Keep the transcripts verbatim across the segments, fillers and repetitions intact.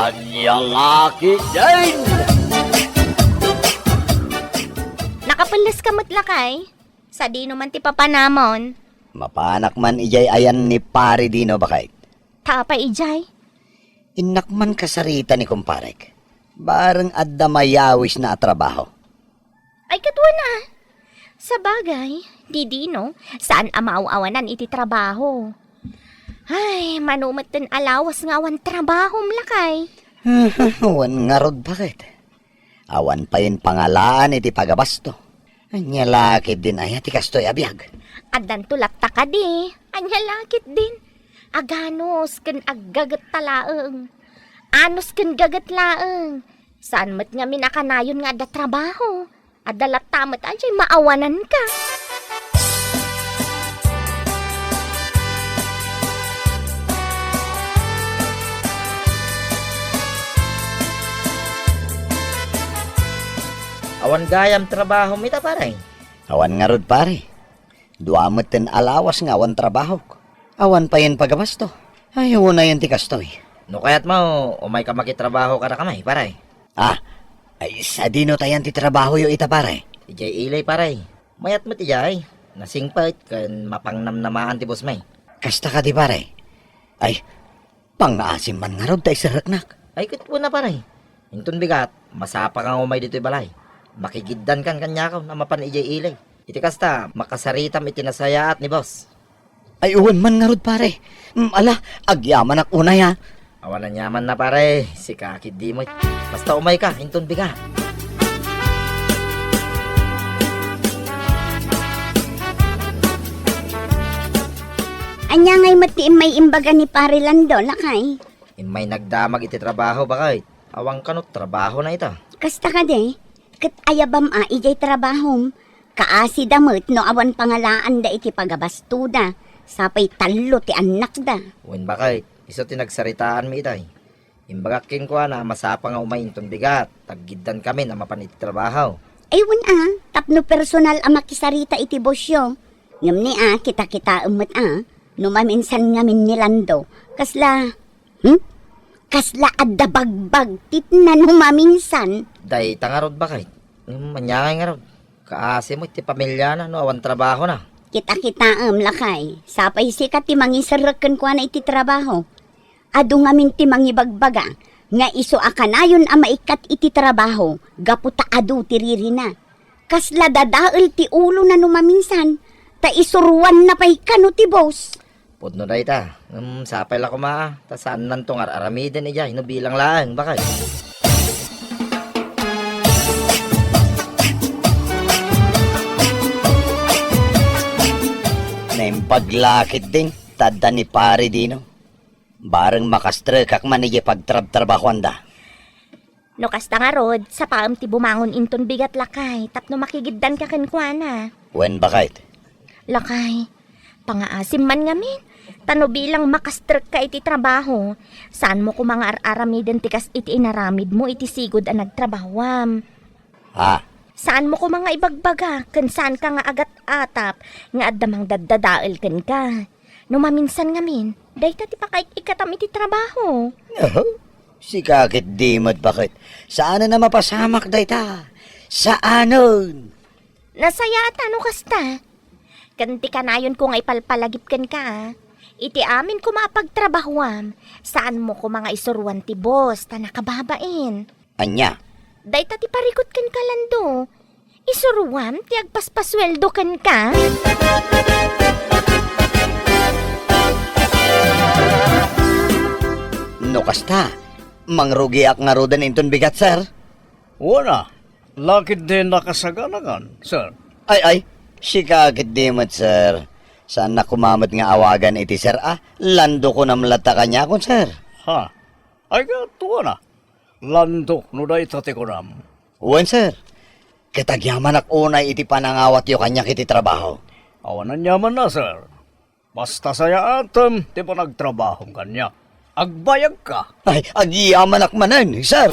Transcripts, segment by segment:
Ania nga ketdin? Nakapelles ka met, lakay? Sadino man ti papanamon? Mapanak man idiay ayan ni Pare Dino, baket. Ta apay idiay? Innak man kasarita ni kumparek. Bareng adda mayawisna a trabaho. Ay, ket wen a. Sabagay, ti Dino, saan a maaw-awanan iti trabaho. Ay, mano metten a lawas nga awan trabahom, lakay. Wen ngarud, baket. Awan payen pangalaan iti pagabasto. Ania la ketdin aya ti kastoy a biag? Addanto latta kadi. Ania la ketdin? Aganus ken aggaget ta laeng. Anus ken gaget laeng. Saan met ngamin a kanayon nga adda trabaho. Adda latta met a diay maawananka. Awan gayam trabahom ita, pare? Awan ngarud, pare. Dua metten a lawas nga awan trabahok. Awan payen pagabasto. Ay, unayen ti kastoy. No kayatmo, umayka makitrabaho kadakami, pare. Ah, ay, sadino tayan ti trabahoyo ita, pare? Idiay ili, pare. Mayat met idiay. Nasingpet ken mapangnamnamaan ti boss mi. Kasta kadi, pare? Ay, pangngaasim man ngarud ta iserreknak. Ay, ket wen a, pare. Inton bigat, masapaka nga umay ditoy balay. Makigiddankan kaniakon a mapan idiay ili. Iti kasta, makasaritam iti nasayaat ni boss. Ay, wen man ngarud, pare. Mm, ala, agyamanak unay, a. Awan aniamanna, pare. Sika ketdi met. Basta umayka, inton bigat. Ania ngay met ti immay imbaga ni Pare Lando, lakay? Immay nagdamag iti trabaho, baket. Awan kano trabahona ita. Kasta kadi, ket ayabam a idiay trabahom. Kaasida met no awan pangalaanda iti pagabastoda, sapay tallo ti annakda. Wen, baket, isu ti nagsaritaanmi itay. Imbagak kenkuana a masapa nga umay inton bigat, ta agiddankamin a mapan iti trabaho. Ay, wen a, tapno personal a makisarita iti bossyo. Ngem ni a, kita-kitaem met a, no maminsan ngamin ni Lando, kasla Hmm? Kasla adda bagbagtitna no maminsan. Dayta ngarud, baket. Hmm, ania ngay ngarud? Kaasi met ti pamiliana no awan trabahona. Kita-kitaem, lakay. Sapay sika ti mangiserrek kenkuana iti trabaho. Adu ngamin ti mangibagbaga nga isu a kanayon a maikkat iti trabaho gapu ta adu ti ririna. Kasla dadael ti ulona no maminsan, ta isuruanna pay kano ti boss. Pudno dayta. Ngem sapay la koma, ta saannanto nga ar-aramiden idiay no bilang laeng, baket. Naimbag la ketdin, ta adda ni Pare Dino. Bareng makastrekak man idiay pagtrabtrabahoanda. No kasta ngarud, sapaem ti bumangon inton bigat, lakay, tapno makigiddanka kenkuana. Wen, baket. Lakay, pangaasim man ngamin. Ta no bilang makastrekka iti trabaho, saanmo koma nga ar-aramiden ti kas iti inaramidmo iti sigud a nagtrabahoam. Ha? Saanmo koma nga ibagbaga ken saanka nga agat-atap nga adda mangdaddadael kenka. No maminsan ngamin, dayta ti pakaik-ikkatam iti trabaho. Aha. Sika ketdi met, baket. Saanen a mapasamak dayta. Saanen. Nasayaat a no kasta. Ken ti kanayonko nga ipalpalagip kenka, a, iti amin koma a pagtrabahoam, saanmo koma nga isuruan ti boss ta nakababain. Ania? Dayta ti parikut kenka, Lando. Isuruam ti agpaspasueldo kenka. No kasta, mangrugiak ngaruden inton bigat, sir? Wen a, lakay ketdi nakasaganakan, sir. Ay, ay, sika ketdi met, sir. Saannak koma met nga awagan iti sir a, Lando kunam latta kaniakon, sir. Ha? Ay, ket wen a. Lando, no dayta ti kunam. Wen, sir. Ket agyamanak unay iti panangawatyo kaniak iti trabaho. Awan aniamanna, sir. Basta sayaatem ti panagtrabahom kaniak. Agbayagka. Ay, agyamanak manen, sir.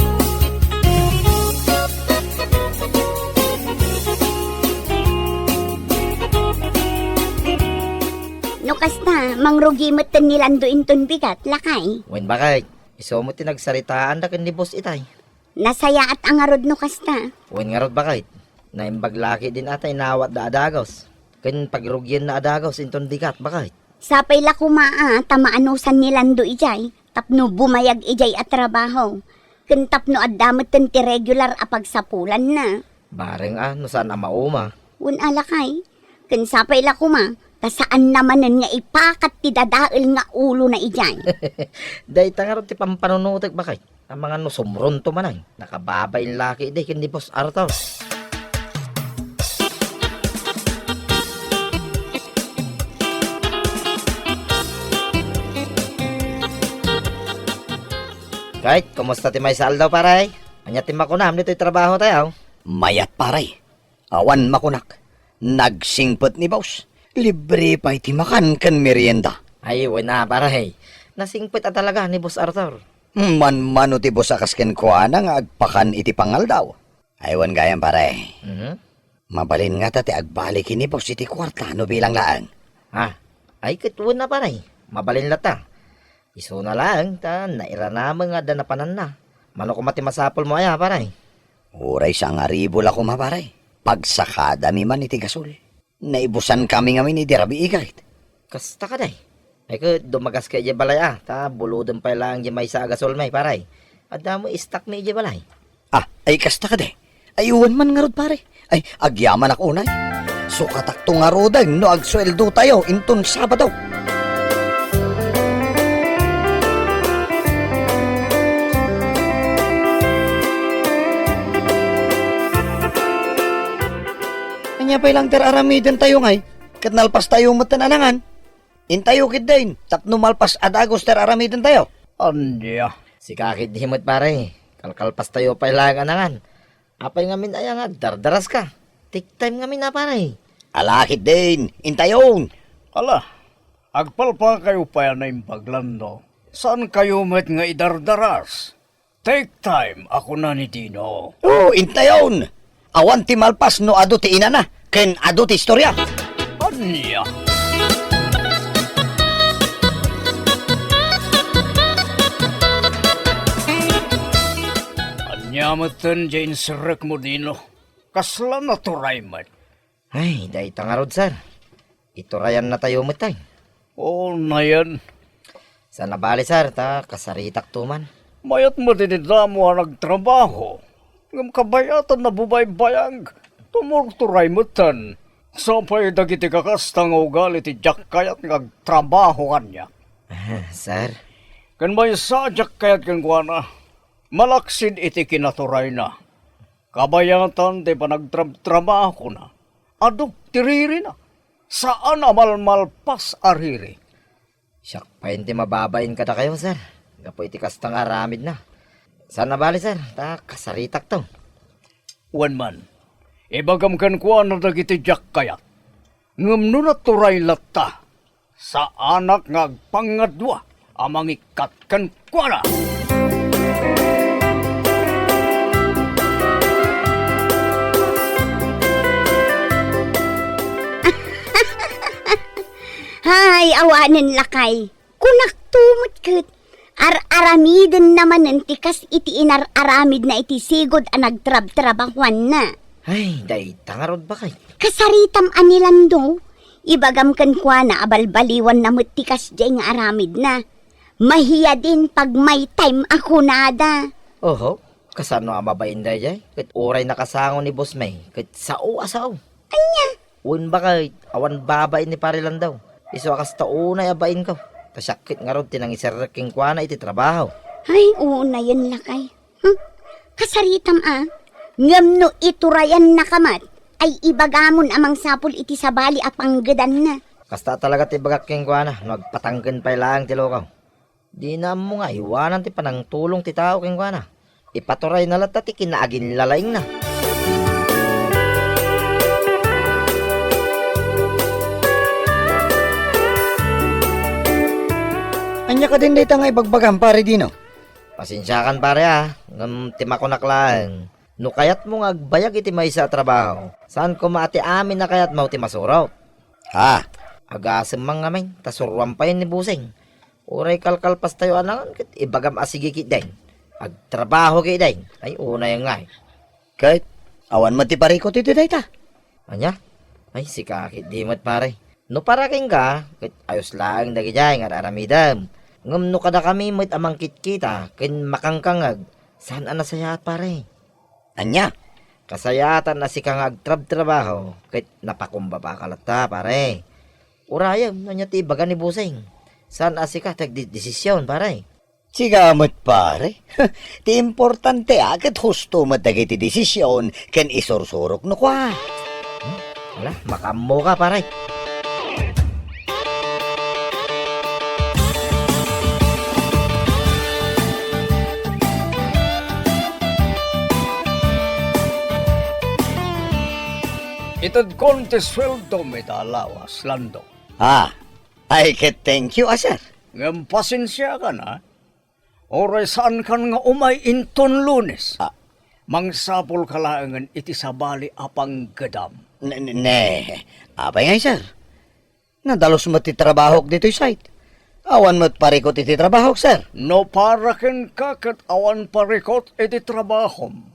No kasta, mangrugi metten ni Lando inton bigat, lakay. Wen, baket. Isu met ti nagsaritaanda ken ni Boss Itay. Nasayaat a ngarud no kasta. Wen ngarud, baket. Naimbag la ketdin a ta inawatda a dagus. Ken pagrugianna a dagus inton dikat, baket. Sapay la koma a ta maanusan ni Lando idiay tapno bumayag idiay a trabaho. Ken tapno adda metten ti regular a pagsapulanna. Bareng a no saan a mauma. Wen a lakay, ken sapay la koma, ta saanna manen nga ipakat ti dadael nga ulona idiay. Dayta ngarud ti pampanunotek, baket. Amangan no sumronto manen, nakababain la ketdi ken ni Boss Arthur. Ket, kumusta ti maysa aldaw, pare? Ania ti makunam ditoy trabaho tayo? Mayat, pare. Awan makunak. Nagsingpet ni Boss. Libre pay ti makan ken merienda. Ay, wen a, pare. Nasingpet a talaga ni Boss Arthur. Manmano ti Boss a kas kenkuana nga agpakan iti pangaldaw. Ay, wen gayam, pare. Mhm. Mabalin ngata ti agbalik ken ni Boss iti kuarta no bilang laeng. Ha? Ay, ket wen a, pare. Mabalin latta. Isuna laeng ta nairanamen nga adda napananna. Mano koma ti masapulmo aya, pare? Uray sangaribu la koma, pare. Pagsakadami man iti gasol. Naibusankami ngamin idi rabii, ket. Kasta kadi. Ay ket dumagaska idiay balay a, ta buloden pay laeng diay maysa a gasolmi, pare. Adda met stockmi idiay balay. Ah, ay kasta kadi. Ay, wen man ngarud, pare. Ay, agyamanak unay. Sukatakto ngaruden no agsueldotayo inton Sabado. Ania pay laeng ti ar-aramidentayo ngay? Ket nalpastayo metten a nangan. Intayo ketdin, tapno malpas a dagus ti ar-aramidentayo. Ania? Sika ketdi met, pare. Kalkalpastayo pay laeng a nangan. Apay ngamin aya nga agdardaraska? Take time ngamin a, pare. Ala ketdin, intayon. Ala, agpalpakayo pay a naimbag, Lando. Saankayo met nga idardaras? Take time a kuna ni Dino. O, intayon! Awan ti malpas no adu ti inana ken adu ti istoria. Ania? Ania metten diay inserrekmo, Dino? Kasla naturay met. Ay, dayta ngarud, sir. Iturayannatayo met, ay. O, nayen. Saan a bali, sir, ta kasaritakto man. Mayat met iti damo a nagtrabaho. Ngem kabayatan a bubaybayag. Tumurturay metten. Sapay dagiti kakasta nga ugali ti diak kayat nga agtrabaho kaniak. Ah, sir. Ken maysa a diak kayat kenkuana, malaksid iti kinaturayna. Kabayatan ti panagtrabtrabahona. Adu ti ririna. Saan a malmalpas a riri. Siak pay ti mababain kadakayo, sir, gapu iti kasta nga aramidna. Saan a bali, sir, ta kasaritakto. Wen man, ibagam kenkuana dagiti diak kayat. Ngem no naturay latta, saanak nga agpangngadua a mangikkat kenkuana. Hay, awanen lakay. Kunakto met ket, ar-aramidenna manen ti kas iti inar-aramidna iti sigud a nagtrabtrabahoanna. Ay, dayta ngarud, baket. Kasaritam a ni Lando, ibagam kenkuana a balbaliwanna met ti kasdiay nga aramidna. Mahiadin pagmaytime a kunada. Oho, kasano a mabain daydiay? Ket uray nakasango ni Boss May, ket sao a sao. Ania? Wen, baket, awan babain ni Pare Lando. Isu a kasta unay a bainko. Ta siak ket ngarud ti nangiserrek kenkuana iti trabaho. Ay, unayen lakay. Hmm? Kasaritam a. Ngem no iturayannaka met, ay ibagamon a mangsapul iti sabali a panggedanna. Kasta talaga ti ibagak kenkuana no agpatangken pay laeng ti lukaw. Dina ammo nga aywanan ti panangtulong ti tao kenkuana. Ipaturayna latta ti kinaaginlalaingna. Ania kadin dayta nga ibagbagam, Pare Dino? Pasensiakan, pare, a, ngem ti makunak laeng, no kayatmo nga agbayag iti maysa a trabaho, saan koma a ti amin a kayatmo ti masurot. Ha? Agasem man ngamin, ta suroam pay ni Busing. Uray kalkalpastayo a nangan ket ibagam a sige ketdin. Agtrabaho ketdin. Ay, unay ngay. Ket awan met ti parikot iti dayta. Ania? Ay, sika ketdi met, pare. No para kenka, ket ayos laeng dagidiay nga ar-aramidem. Ngem no kadakami met a mangkitkita ken makangkangeg, saan a nasayaat, pare. Ania? Kasayaatan a sika nga agtrabtrabaho ket napakumbabaka latta, pare. Urayem, ania ti ibaga ni Busing? Saan a sika ti agdedesisyon, pare. Sika met, pare. Ti importante a ket husto met dagiti desisyon ken isursurok no kua. Hmm? Ala, makaammoka, pare. Itedkon ti sueldom ita a lawas, Lando. Ah, ay ket thank you, a, sir. Ngem pasensiakan, a. Uray saankan nga umay inton Lunes. Ah. Mangsapulka laengen iti sabali a panggedam. Ne, ne, ne. Apay ngay, sir? Nadalus met ti trabahok ditoy site. Awan met parikot iti trabahok, sir. No para kenka ket awan parikot iti trabahom,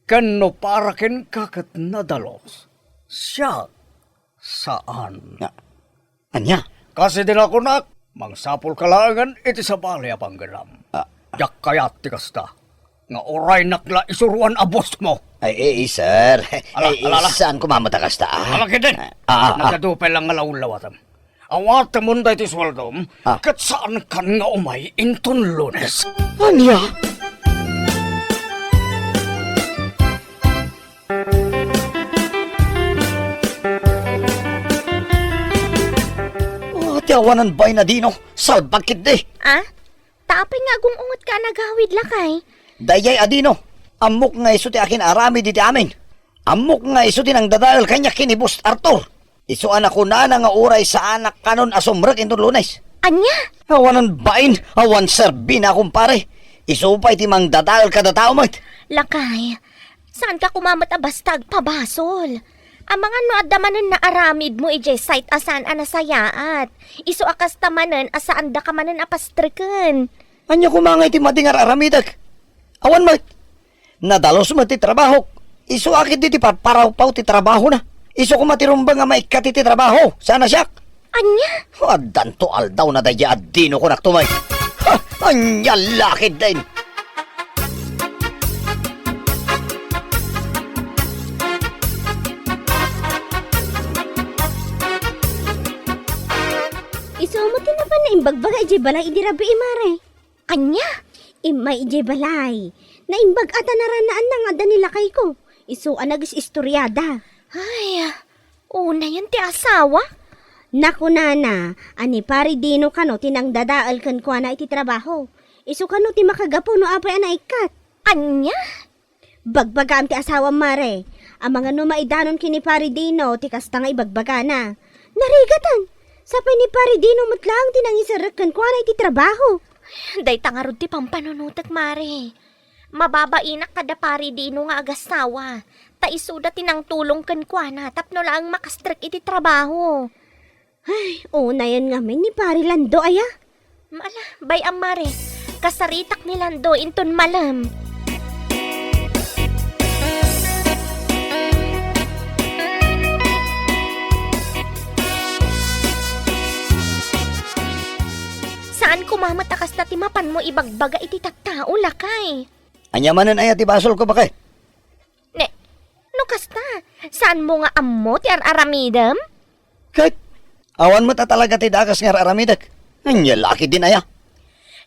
ken no para kenka ket nadalus, siak, saan. Na, ania? Kas iti nakunak, mangsapulka laengen iti sabali a panggedam. Ah. Diak kayat ti kasta. Nga uraynak la isuroan a bossmo. Ay, eh, eh, sir. Ala, eh, eh, ala, ala. Saan koma met a kasta, a? Ala ketdin. Ah, ah, ah. Nagadu pay lang nga laulawatem. Awatemon daytoy sueldom, ah, ket saankan nga umay inton Lunes. Ania? Oh, ti awanan bain a Dino, salbag ketdi. Ah? Ta apay nga agung-ungetka a nagawid, lakay? Daydiay a Dino, ammok nga isu ti akin-aramid iti amin. Ammok nga isu ti nangdadael kaniak ken ni Boss Arthur. Isu a nakunana nga uray saanak kanon a sumrek inton Lunes. Ania? Awanan bain, awan serbina, kumpare. Isu pay ti mangdadael kada tao met. Lakay, saanka koma met a basta agpabasol. Amangan no adda manen naaramidmo idiay site a saan a nasayaat. Isu a kasta manen a saandaka manen a pastreken. Ania koma ngay ti madi nga ar-aramidek? Awan met. Nadalus met ti trabahok. Isu a ketdi ti parparawpaw ti trabahona. Isu koma ti rumbeng a maikkat iti trabaho. Saan a siak. Ania? Addanto aldawna daydiay a Dino, kunakto met. Ha! Ania la ketdin? Isu met ti napan naimbagbaga idiay balay idi rabii, mare. Ania? Immay idiay balay. Naimbag-at a narannaanna nga adda ni lakayko. Isu a nagis-istoriada. Ay, unayen ti asawa? Nakunana a ni Pari Dino kano ti nangdadael kenkuana iti trabaho. Isu kano ti makagapu no apay a naikkat. Ania? Bagbagaam ti asawam, mare. Amangan no maidanon ken ni Pari Dino ti kasta nga ibagbagana. Narigaten! Sapay ni Pari Dino met laeng ti nangiserrek kenkuana iti trabaho. Dayta ngarud ti pampanunotek, mare. Mababainak kada Pari Dino nga agasawa, ta isuda ti nangtulong kenkuana tapno laeng makastrek iti trabaho. Ay, unayen ngamin ni Pari Lando aya? Ala, bay-am, mare. Kasaritak ni Lando inton malem. Saan koma met a kasta ti mapanmo ibagbaga iti tattao, lakay. Ania manen aya ti basolko, baket? Ne, no kasta, saanmo nga ammo ti ar-aramidem? Ket, awan met a talaga ti dakes nga ar-aramidek. Ania la ketdin aya?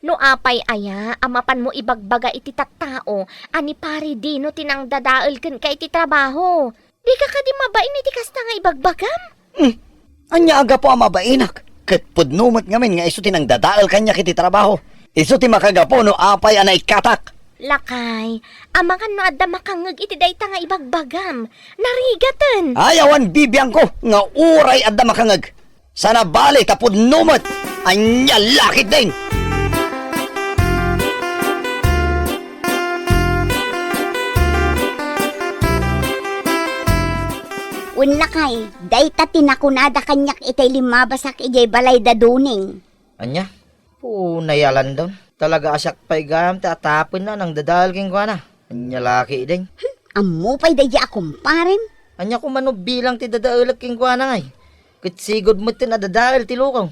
No apay aya a mapanmo ibagbaga iti tattao a ni Pari Dino ti nangdadael kenka iti trabaho, dika kadi mabain iti kasta nga ibagbagam? Hmm. Ania a gapu a mabainak? Ket pudno met ngamin nga isu ti nangdadael kaniak iti trabaho. Isu ti makagapu no apay a naikkatak. Lakay, amangan no adda makangngeg iti dayta nga ibagbagam. Narigaten! Ay, awan bibiangko nga uray adda makangngeg. Sana bali ta pudno met. Ania la ketdin? Wen, lakay, dayta ti nakunada kaniak itay limmabasak idiay balay da Doning. Ania? Unay, Alandon. Talaga a siak pay gayam ti atapenna a nangdadael kenkuana. Ania la ketdin. Ammo pay daydi a kumparem? Ania koma no bilang ti dadaelek kenkuana ngay? Ket sigud metten a dadael ti lukaw.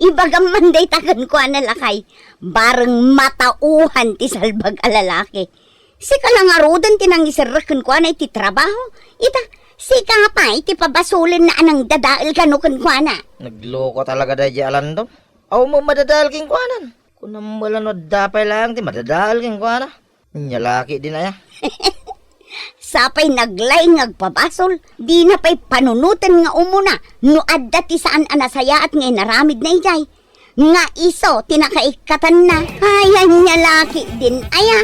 Ibagam man dayta kenkuana, lakay. Bareng matauhan ti salbag a lalaki. Sika la ngaruden ti nangiserrek kenkuana iti trabaho. Ita, sika pay ti pabasolenna a nangdadael kano kenkuana. Nagloko talaga daydi Alandon. Awan met madadael kenkuanan. Kunam met la no adda pay laeng ti madadael kenkuana. Ania la ketdin aya? Sapay naglaing nga agpabasol, dina pay panunoten nga umuna no adda ti saan a nasayaat nga inaramidna idiay. Nga isu ti nakaikkatanna. Ay, ania la ketdin aya?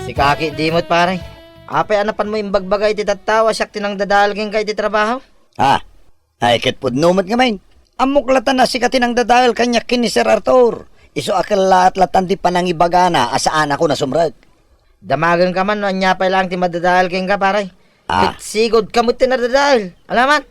Sika ketdi met, pare. Apay a napanmo imbagbaga iti tattao a siak ti nangdadael kenka iti trabaho? Ah, Ay, ket pudno met ngamin. Ammok latta a sika ti nangdadael kaniak ken ni Sir Arthur. Isu a kellaat lattan ti panangibagana a saanakon a sumrek. Damagenka man no ania pay laeng ti madadael kenka, pare. Ah. Ket sigudka met ti nadadael. Alaman?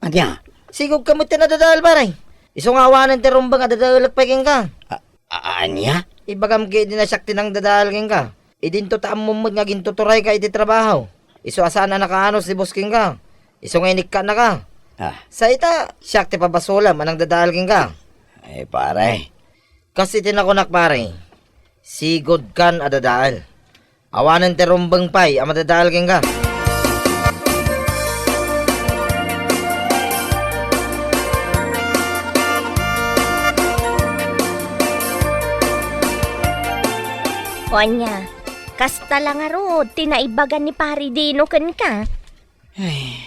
Ania? Sigudka met ti nadadael, pare. Isu nga awanen ti rumbeng a dadaelek pay kenka. A-, a-, ania? Ibagam ketdi a siak ti nangdadael kenka. Idinto ta ammom met nga agintuturayka iti trabaho. Isu a saan a nakaanus ti boss kenka. Isu nga inikkatnaka. Ah. Sa ita, siak ti pabasolem a nangdadael kenka. Ay, pare. Kas iti nakunak, pare, sigudkan a dadael. Awanen ti rumbeng pay a madadael kenka. O ania, kasta la ngarud ti naibaga ni Pari Dino kenka? Ay.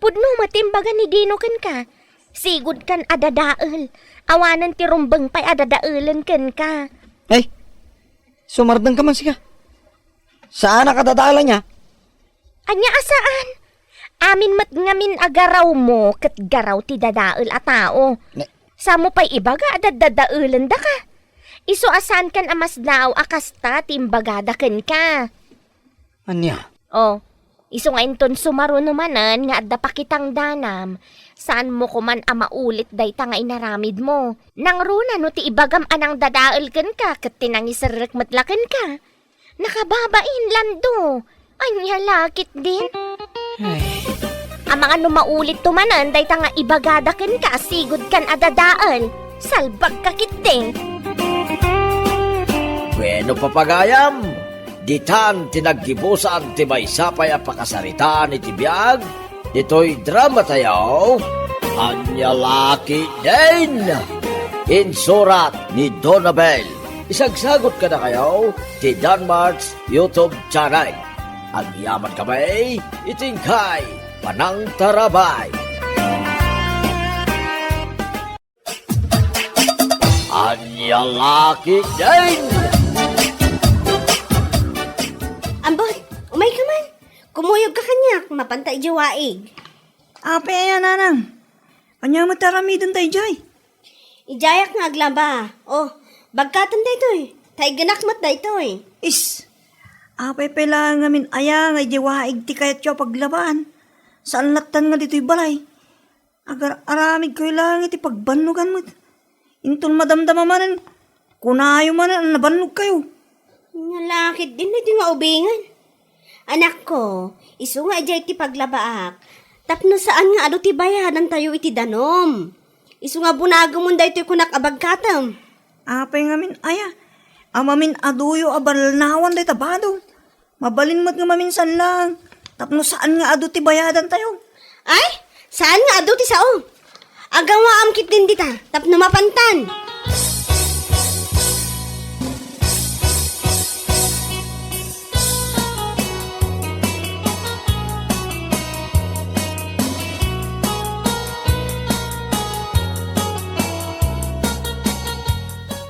Pudno met ti imbaga ni Dino kenka. Sigudkan a dadael. Awanen ti rumbeng pay a dadaelen kenka. Ay, sumardengka man sika. Saanak a dadael ania? Ania a saan? Amin met ngamin a garawmo ket garaw ti dadael a tao. Ne- Saanmo pay ibaga a daddadaelendaka? Isu a saankan a masdaaw a kasta ti imbagada kenka. Ania? O, isu nga inton sumaruno manen nga adda pakitang danam, saanmo koman a maulit dayta nga inaramidmo. Nangruna no ti ibagam a nangdadael kenka ket ti nangiserrek met la kenka. Nakababain, Lando. Ania la ketdin? Ay. Amangan no maulitto manen dayta nga ibagada kenka, sigudkan a dadael. Salbagka ketdi. Bueno, papagayam, ditan ti naggibusan ti maysa pay a pakasaritaan iti biag ditoy dramatayo, Ania la ketdin? Insurat ni Donabel. Isagsagot kadakayo ti Danmart's YouTube channel. Agyamankami iti inkay panangtarabay. Ania la ketdin? Ambot, umayka man. Kumuyogka kaniak, mapanta idiay waig. Apay aya, nanang? Ania met ti aramidenta idiay? Idiayak nga aglaba. O, bagkatem daytoy. Ta iggenak met daytoy. Is, apay pay laeng ngamin aya nga idiay waig ti kayatyo a paglabaan? Saan lattan nga ditoy balay. Agar-aramidkayo laeng iti pagbannogan met. Inton madamdama manen, kunayo manen a nabannogkayo. Ania la ketdin daytoy nga ubingen? Anakko, isu nga idiay ti paglabaak, tapno saan nga adu ti bayadantayo iti danum. Isu nga bunagemon daytoy kunak a bagkatem. Apay ngamin aya, a mamin-aduyo a balnawan dayta bado. Mabalin met nga maminsan laeng, tapno saan nga adu ti bayadantayo. Ay, saan nga adu ti sao? Agawaam ketdin dita, tapno mapantan.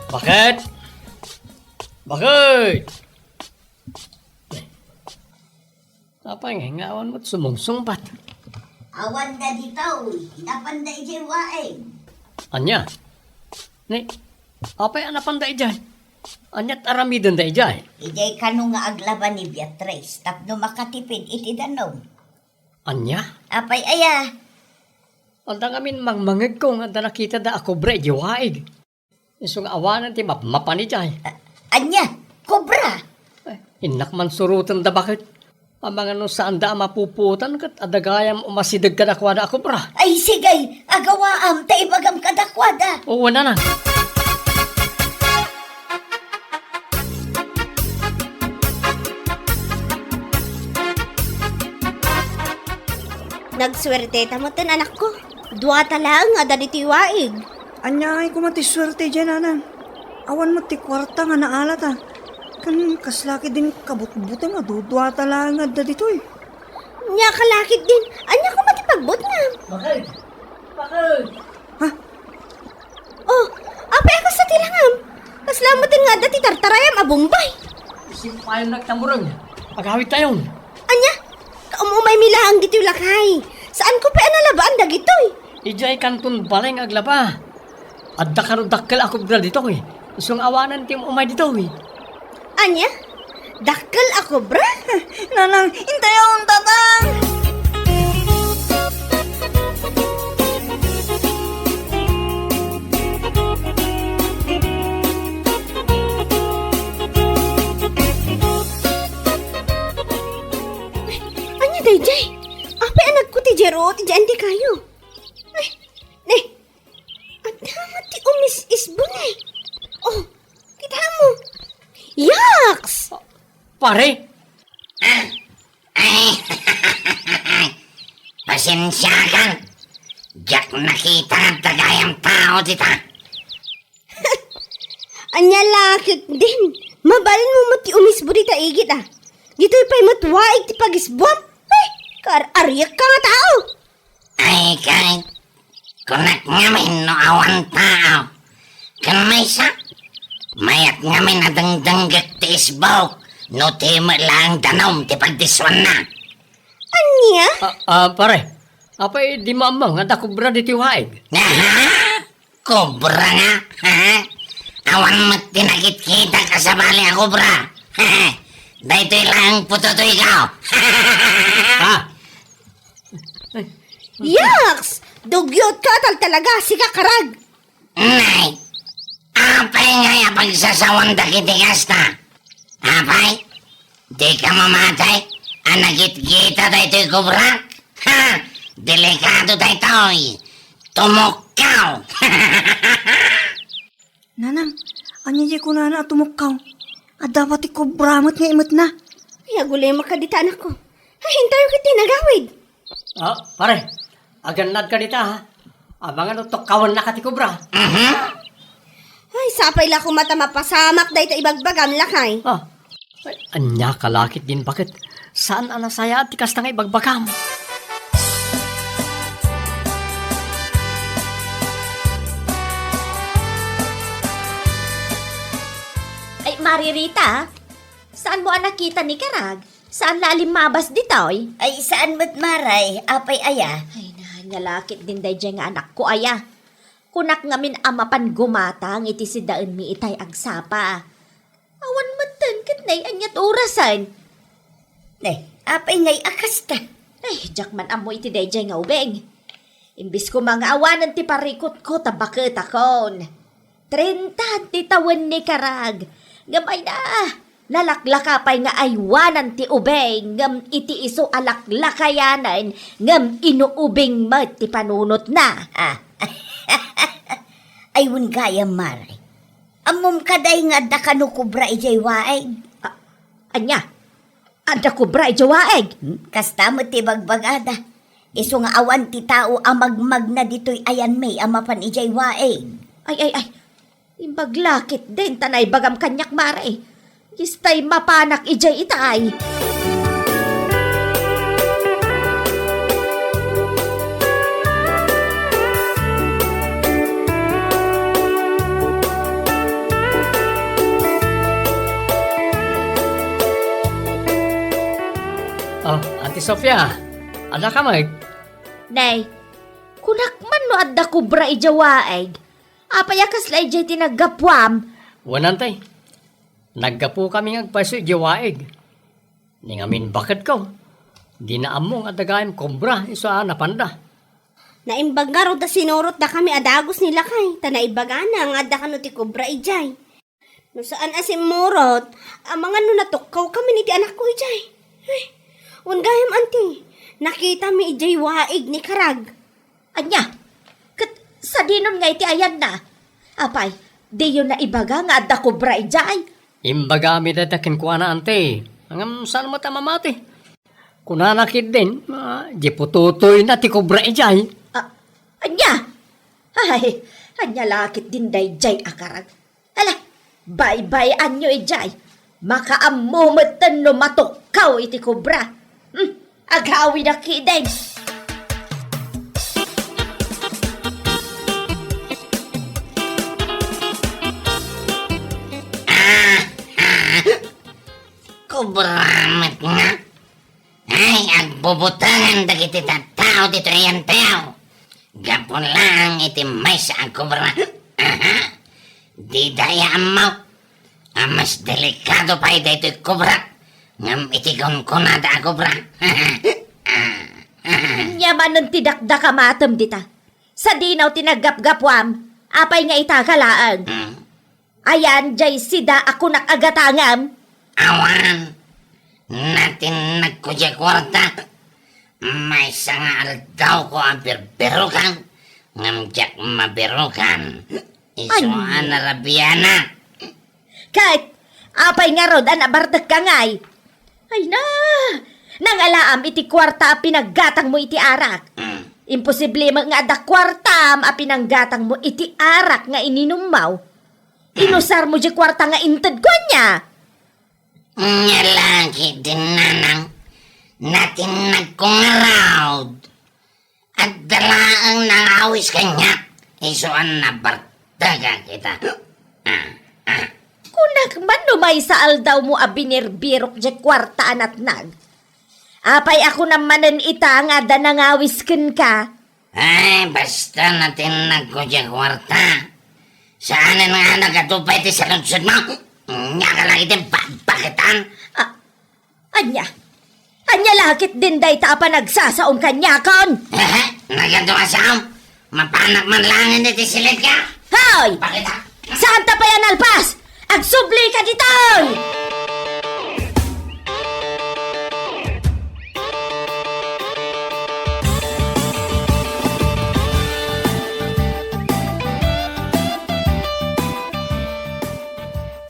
Bakit? Bakit? Apay nga, nga awan met sumungsungbat? Awan da ditoy, napanda idiay waig. Ania? Ni, apay a napanda idiay? Aniat aramiden daydiay? Idiay kano nga aglaba ni Beatrice tapno makatipid iti danum. Ania? Apay aya? Adda ngamin mangmangegko nga adda nakitada a kobra idiay waig. Isu nga awanen ti mapmapan idiay. A-, ania? Kobra? Ay, innak man surotenda baket. Amangan no saanda a mapupuotan ket adda gayam umasideg kadakuada a kobra. Ay, sige, agawaam ta ibagam kadakuada. Oo, nanang. Nagsuerteta metten, anakko. Duata laeng adda ditoy waig. Ania ngay koma ti suerte diay, nanang? Awan met ti kuarta nga naalata. Ken kasla ketdin kabutbuteng a duduata laeng nga adda ditoy. Nia ka la ketdin. Ania koma ti pagbutngam? Bakit? Bakit? Ha? Oh, apay a kasta ti langam? Kasla metten nga adda ti tartarayam a bumbay. Isin payon nagtamureng. Agawidtayon. Ania? Kaum-umaymi laeng ditoy lakay. Saanko pay a nalabaan dagitoy. Idiay kanton balay nga aglaba. Adda kano dakkel a kobra ditoy. Isu nga awanen ti um-umay ditoy. Ania? Dakkel a kobra? Nanang, intayon, tatang! Ania daydiay? Apay a nagkuti diay ruot idiay antikayo? Ay, ne. Adda met ti umis-isbo ne. Oh, kita mo. Yaks! Pare? Pasensiakan. Diak nakita nga adda gayam tao dita. Ania la ketdin? Mabalinmo met ti umisbo dita igid, a. Ditoy pay met waig ti pagisbuam. Ay, kaar-ariekka nga tao. Ay, kay, kunak ngamin no awan tao. Ken maysa, mayat ngamin a dengdenggek ti isbok no ti met laeng danum ti pagdissuanna. Ania? Ah, ah, pare, apay dimo ammo nga adda kobra ditoy waig? Aha! Kobra nga? Ha? Awan met ti nakitkitak a sabali a kobra. Daytoy laeng putotoyko. Ha? Yaks! Dugyotka tal talaga, sika karag! Nay, apay ngay a pagsasawan dagiti kasta? Apay, dika mamati a nagitgita daytoy kobra? Ha! Delikado daytoy! Tumukkaw! Nanang, ania diay kunana a tumukkaw? Adda pay ti kobra met nga imetna. Ay, agulemak kadita, anakko. Ay, intayo ket ti nagawid. Ah, pare, agannadka dita, ha? Amangan no tukkawennaka ti kobra. Mhm. Ay, sapay la koma ta mapasamak dayta ibagbagam, lakay. Ah, ay, ania ka la ketdin baket? Saan a nasayaat ti kasta nga ibagbagam? Ay, Mari Rita, saanmo a nakita ni Karag? Saan la a limmabas ditoy? Ay, saan met, Mari. Apay aya? Ay, na, ania la ketdin daydiay nga anakko aya. Kunak ngamin a mapan gumatang iti sidaenmi itay agsapa. Awan metten ket nay aniat orasen. Ne, apay ngay a kasta? Ay, diak man ammo iti daydiay nga ubing. Imbes koma nga awanen ti parikutko ta baketakon. Trenta ti tawen ni Karag. Ngem ay na, nalaklaka pay nga aywanan ti ubing, ngem iti isu a laklakayanen, ngem inuubing met ti panunotna. Ah. Ay, wen gayam, Mari. Ammom kadi nga adda kano kobra idiay waig? A-, ania? Adda kobra idiay waig? Hmm, kasta met ti bagbagada. Isu nga awan ti tao a magmagna ditoy ayanmi a mapan idiay waig. Ay, ay, ay. Imbag la ketdin ta naibagam kaniak, Mari. Distay mapanak idiay itay. Ah, Ate Sofia, adda ka met? Nay, kunak man no adda kobra idiay waig. Apay a kasla idiay ti naggapuam? Wen, Ante. Naggapukami nga agpayso idiay waig. Ni ngamin baketko, dina ammo nga adda gayam kobra isu a napanda. Naimbag ngarud a sinurotdakami a dagus ni lakay, ta naibagana nga adda kano ti kobra idiay. No saan a simmurot, amangan no natukkawkamin iti anakko idiay. Ay, wen gayam, anti, nakitami idiay waig ni Karag. Ania? Ket sadinon nga iti ayanna? Apay, diyo naibaga nga adda kobra idiay? Imbagami dayta kenkuana, anti. Ngem saan met a mamati. Kunana ketdin, ah, di pututoyna ti kobra idiay. Ah, ania? Ay, ania la ketdin daydiay a Karag? Ala, baybay-anyo idiay. Makaammo metten no matukkaw iti kobra. Hmm, agawidak ketdin. Ah, ah, kobra met nga. Ay, agbubutangan dagiti tattao ditoy a tiempo. Gapu laeng iti maysa a kobra. Aha. Dida aya ammo a mas delikado pay daytoy kobra ngem iti kunkunada a kobra. Ania manen ti dakdakamatem dita? Sadino ti naggapgapuam? Apay nga ita ka laeng? Hmm. Ayan, diay sida a kunak a gatangem? Awan. Natinnagko diay kuarta. Maysa nga aldawko a birbirokan, ngem diak mabirokan. Isu a narabianak. Ket, apay ngarud a nabartekka ngay? Ay na! Nangalaam iti kuarta a pinaggatangmo iti arak. Mm. Imposible met nga adda kuartam a pinanggatangmo iti arak nga ininummo. Inusarmo diay kuarta nga intedko, ania? Ania la ketdin, nanang, natinnagko ngarud. Adda laeng nangawis kaniak, isu a nabartekak ita. Ah, ah. Kunak man no maysa aldawmo a binirbirok diay kuarta a natnag. Apay a kunam manen ita nga adda nangawis kenka? Ay, basta natinnagko diay kuarta. Saanen nga nagadu pay ti saludsodmo? Ania ka la ketdin, bakbaketan? Ah, ania? Ania la ketdin dayta a panagsasaom kaniakon? Hehe, nagadu a saom. Mapanak man laeng iti silidka. Hoy! Bakit, ah? Saanta pay a nalpas? Agsubli ka ditoy!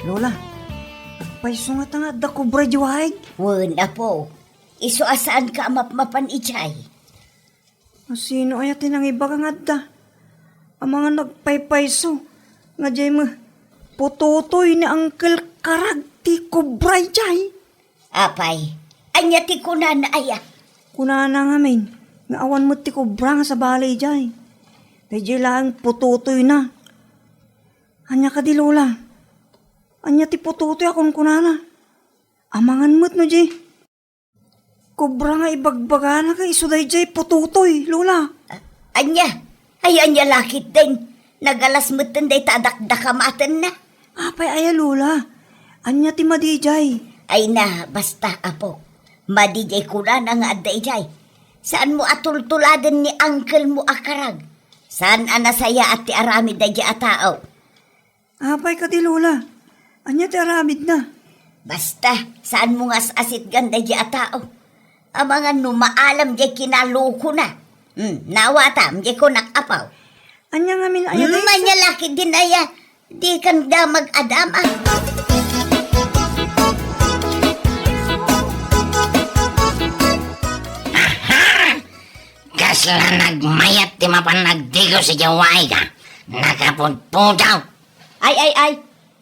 Lola, agpayso ngata nga adda kobra idiay waig? Wen, apo. Isu a saanka a mapmapan idiay. Asino aya ti nangibaga nga adda? Amangan nagpaypayso nga diay met pututoy ni Uncle Karag ti kobra idiay. Apay, ania ti kunana aya? Kunana ngamin nga awan met ti kobra nga sabali idiay. Daydiay laeng pututoyna. Ania kadi, Lola? Ania ti pututoy a kunkunana? Amangan met no di kobra nga ibagbagana ket isu daydiay pututoy, Lola. A-, ania? Ay, ania la ketdin? Nagalas metten dayta a dakdakamatenna. Apay aya, Lola? Ania ti madi idiay? Ay na, basta, apo. Madi diay kunana nga adda idiay. Saanmo a tultuladen ni uncle mo a Karag. Saan a nasayaat ti aramid daydiay a tao. Apay kadi, Lola? Ania ti aramidna? Basta, saanmo nga as-asitgan daydiay a tao. Amangan no maalam diay kinalokona. Hmm, nawatam diay kunak, apo. Ania ngamin aya, hmm, dayta? Ania la ketdin aya? Dikan damag a dama. Aha! Kasla nagmayat ti mapan agdigos idiay waig a. Nakapudpudaw. Ay, ay, ay.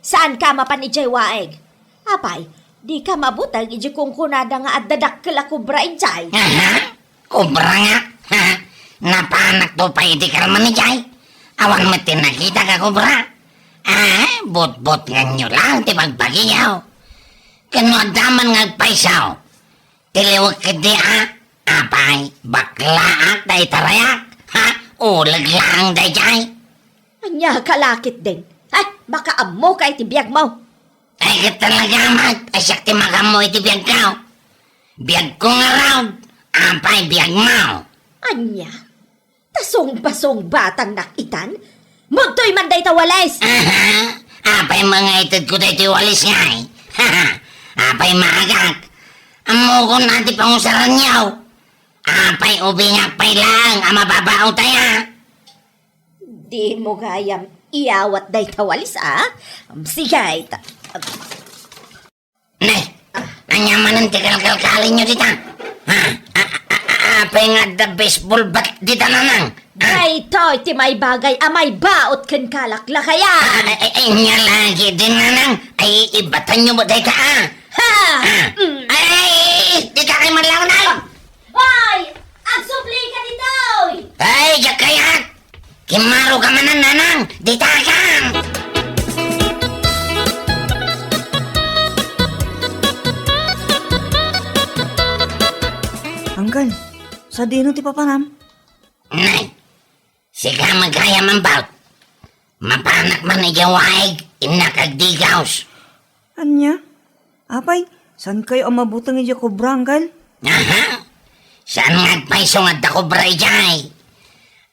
Saanka mapan idiay waig? Apay, dika mabuteng idiay kunkunada nga adda dakkel a kobra idiay? Aha! Kobra nga? Ha? Napanakto pay iti karman idiay? Awan met ti nakitak a kobra. Ah, butbutnganyo laeng ti bagbagiyo. Ken no adda man nga agpayso, tiliwek ketdi a. Apay, baklaak dayta rayak? Ha? Uleg laeng daydiay. Ania ka la ketdin? Ay, makaammoka iti biagmo. Ay, ket talaga met, ay siak ti magammo iti biagko. Biagko ngarud, apay biagmo? Ania? Ta sungba-sungbatangnak itan? Mudtoy man dayta walis! Aha! Apay mangitedko daytoy walis ngay? Apay maagak? Ammokon a ti pangusaranyo. Apay ubingak pay laeng a mababautay a? Dimo gayam iyawat dayta walis a? Sige, ta- Ne, ania manen ti kalkalkalinyo dita? Ha? A, a, a, a, apay nga adda baseball bat dita, nanang? Ha? Daytoy ti maibagay a maibaut ken kalaklakayan. A, a, a, ania lagi din, nanang? Ay, ibatanyo met dayta, a? Ha? A. Mm. Ay, dika kay manlawnay! Hoy! Agsublika ditoy! Ay, diak kayat! Kimmaro ka manen, nanang! Dita ka! Anggal, sadino ti papanam? Nay, sika met gayam, Ambot. Mapanak man idiay waig, innak agdigaws. Ania? Apay, saankayo a mabuteng idiay kobra, anggal? Aha! Saan nga agpayso nga adda kobra idiay?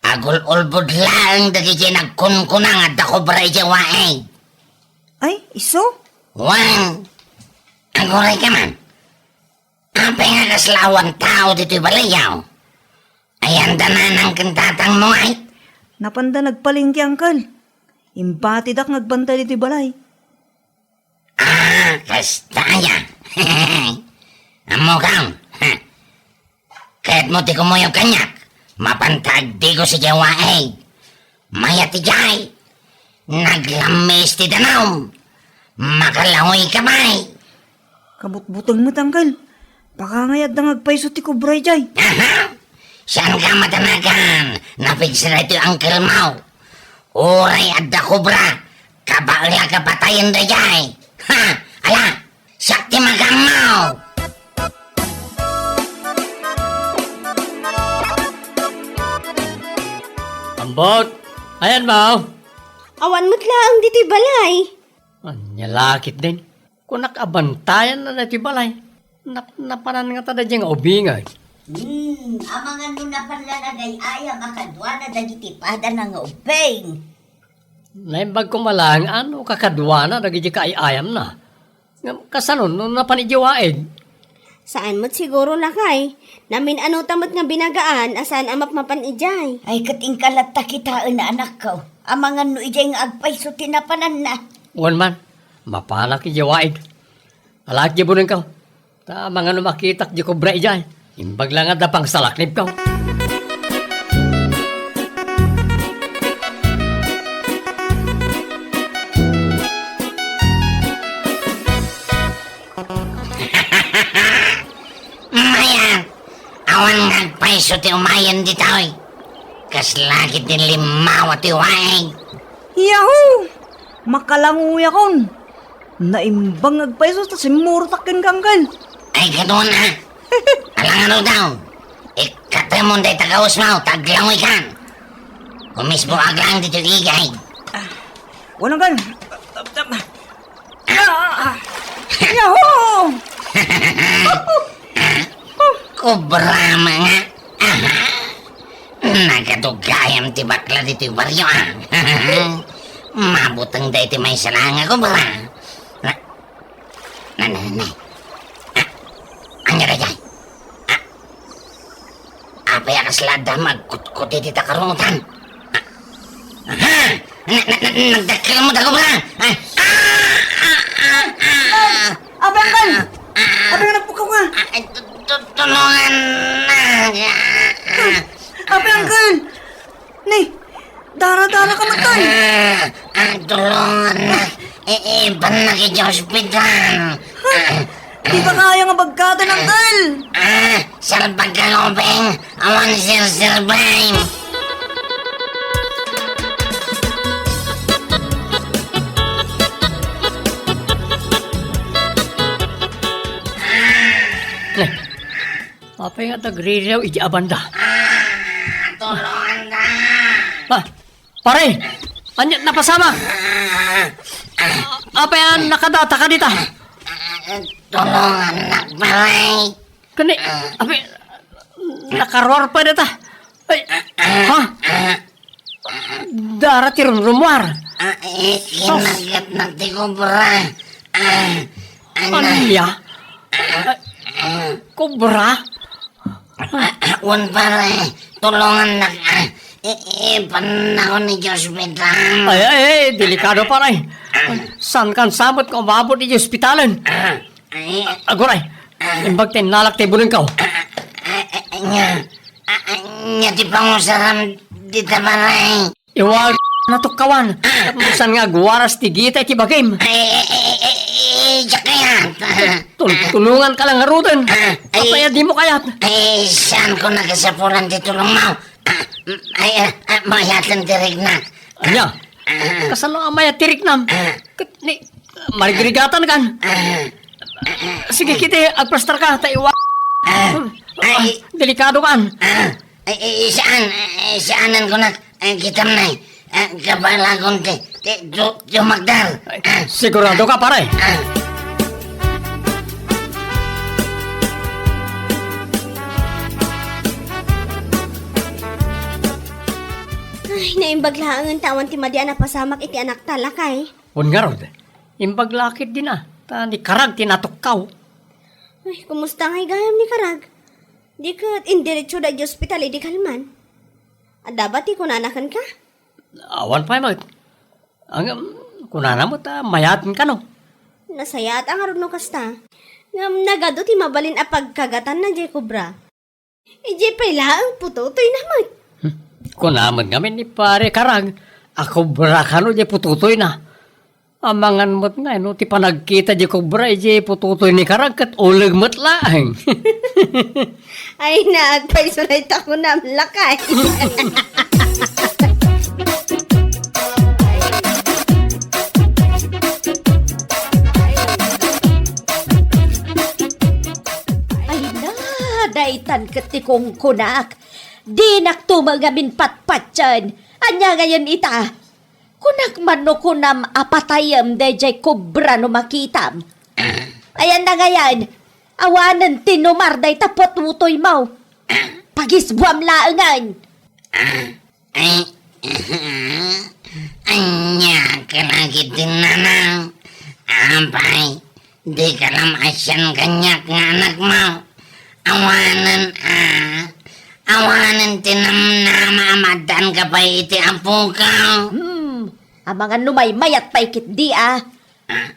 Agul-ulbod laeng dagiti nagkunkuna nga adda kobra idiay waig. Ay, isu? Wen, aguray ka man. Apay nga kasla awan tao ditoy balayyo? Ayanda nanang ken tatangmo, ay? Napanda nagpalengke, angkel. Imbatidak nga agbantay ditoy balay. Ah, kasta aya. Ammok, ha? Kayatmo ti kumuyog kaniak? Mapanta agdigos idiay waig. Mayat idiay. Naglammis ti danum. Makalaoy ka pay. Kabutbuteng met, angkel. Baka ngay adda nga agpayso ti kobra idiay. Aha! Saanka matanagan? Napigsa daytoy angkelmo. Uray adda kobra, kabaelak a patayen daydiay. Ha! Ala! Siak ti magammo! Ambot! Ayanmo? Awan met laeng ditoy balay. Ania la ketdin? Kunak a bantayanna daytoy balay. Nap-, napanan ngata daydiay nga ubing. Hmm, amangan no napan la nagay-ayam a kaduana dagiti padana nga ubing. Naimbag koma laeng no kakaduana dagiti kaay-ayamna. Ngem kasano no napan idiay waig? Saan met siguro, lakay. Namin-ano ta met nga binagaan a saan a mapmapan idiay. Ay, ket inka latta kitaen, anakko. Amangan no idiay nga agpayso ti napananna. Wen man, mapanak idiay waig. Alaek diay bunengko. Ta amangan no makitak diay kobra idiay. Imbag la nga adda pangsalaknibko. Mayat! Awan nga agpayso ti umayen ditoy. Kasla ketdin limmawa ti waig. Yahoo! Makalangoyakon! Naimbag nga agpayso ta simmurotak kenka, angkel. Ay, kaduana. Alangan daw. Ikkatemon dayta kawesmo ta aglangoykan. Kumisboak laeng ditoy igay. Ah, walang kan. Ah, ah. Yahoo! Kobra nga. Aha. Nagadu gayam ti bakla ditoy barrio, a. Mabuteng daytoy maysa laeng a kobra. Na, na, na, na. Ah, ania daydiay? Ah, apay a kasla adda nga agkutkot iti takarunotan? Ah, aha! Na, na, na, nagdakkel met a kobra! Ah, ah, ah, ah, ah. Abang kan! Ah, ah. Abang, nagpukaw nga! Ah, tu-, tu-, tulungan na! Ah, ah. Abang kan! Ni, dara-dara ka met, tay. Ah, ah, tulungan na. I-, ibannak iti ospital. Ah, di ka kaya nga bagkaten, angkel. Ah, salbag ka, Lobeng. Awan sirsirbay. Apay nga tagririaw iti abanda? Ah, tulongan ka! Ah, pare! Ania napasamak? Ah, Apay a nakadataka dita? Tulongannak, pare. Kani, apay, nakaruar pay dita. Ay, ha? Dara ti rumrumuar. Ah, eh, sus. Kinagatnak ti kobra. Ah, ano? Ania? Kobra? Ah, ah, wen, pare, tulongannak, ah. I-, ipannakon iti ospital. Ay, ay, ay, delikado, pare. Saankan sa met nga umabot iti ospitalen. Ah, ay. Aguray, imbag ta innalak ti bulengko. Ah, ah, ah, ania, ah, ah, ania ti pangusaram dita, pare? Iwag, natukkawan. Tapno saan nga agwaras ti gita iti bagim. Ay, ay, ay, ay, ay, diak kayat. Tul-, tulonganka la ngaruden. Ah, ay. Apay a dimo kayat? Ay, saanko nga kasapulan ti tulongmo. Ah, ay, ah, ah, mayaten ti riknak. Ania? Ah. Kasano a mayat ti riknam? Ah. Ket ni, marigrigatankan. Ah. Sige, kiti, agplastarka, ta iwa-, ah, ay, delikado kan. Ah, ay, ay, saan, ay, saanen kunak, ay, kitam nay, ah, kabalagon ti, ti, tu-, tumakder. Ay, ah, sigurado ka, pare? Ah. Ay, naimbag laengen ta awan ti madi a napasamak iti anakta, lakay. Wen ngarud, imbag la ketdin a, ta ni Karag ti natukkaw. Ay, kumusta ngay gayam ni Karag? Di ket indiretso da iti ospital idi kalman? Adda ba ti kunana kenka? Awan pay met. Ngem, kunana met a mayaten kano. Nasayaat a ngarud no kasta. Ngem nagadu ti mabalin a pagkagatanna diay kobra. Idiay pay laeng putotoyna met. Hmm. Kuna met ngamin ni Pare Karag a kobra kano diay putotoyna. Amangan met nga no ti panagkita diay kobra idiay putotoy ni Karag ket uleg met laeng. Ay, naagpayso dayta kunam, lakay. Ay na, daytan ket ti kunkunak. Dinakto met ngamin patpatien. Ania ngayen ita? Kunak man no kunam a patayem daydiay kobra no makitam. Ayan na ngayen, awanen ti numar dayta putotoymo. Pagisbuam laengen. Ay, ania ka lagi ti nanang? Apay, dika la maasian kaniak nga anakmo? Awanen, a, awanen ti namnama a maaddaanka pay iti apoka. Hmm, amangan no maymayat pay ketdi, a.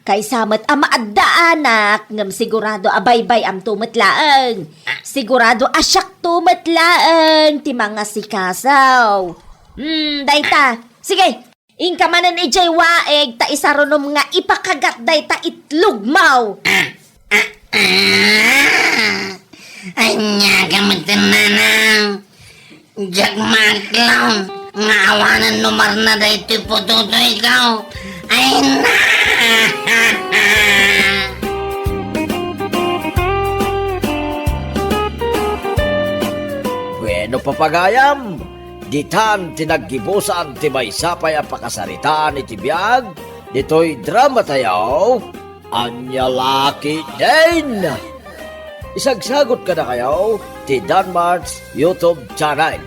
Kaysa met a maaddaanak, ngem sigurado a baybay-amto met laeng. Sigurado a siakto met laeng ti mangasikaso. Hmm, dayta. Sige, inka manen idiay waig ta isarunom nga ipakagat dayta itlogmo. Ania ka met, nanang? Diak maaklon nga awanen numarna daytoy putotoyko. Ay na! Bueno, papagayam, ditan ti naggibusan ti maysa pay a pakasaritaan iti biag ditoy drama tayo. Ania la ketdin? Isagsagot kadakayo ti Danmart's YouTube channel.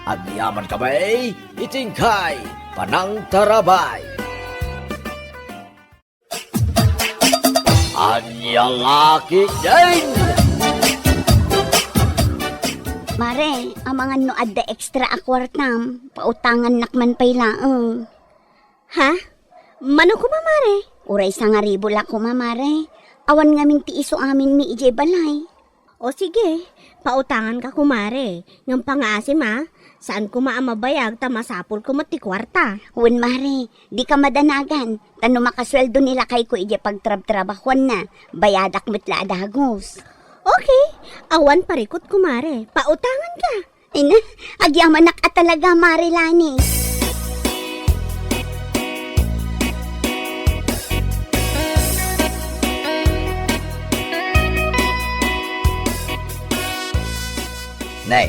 Agyamankami iti inkay panangtarabay. Ania la ketdin? Mare, amangan no adda extra a kuartam, pautangannak man pay laeng. Ha? Mano koma, mare? Uray sangaribu la koma, mare. Awan ngamin ti isu aminmi idiay balay. O sige, pautanganka, kumare. Ngem pangngaasim, a, saan koma a mabayag ta masapulko met ti kuarta. Wen, mare, dika madanagan. Ta no makasueldo ni lakayko idiay pagtrabtrabahuanna, bayadak met la a dagus. Okay, awan parikut, kumare. Pautanganka. Ay na, agyamanak a talaga, Mare Lani. Nay,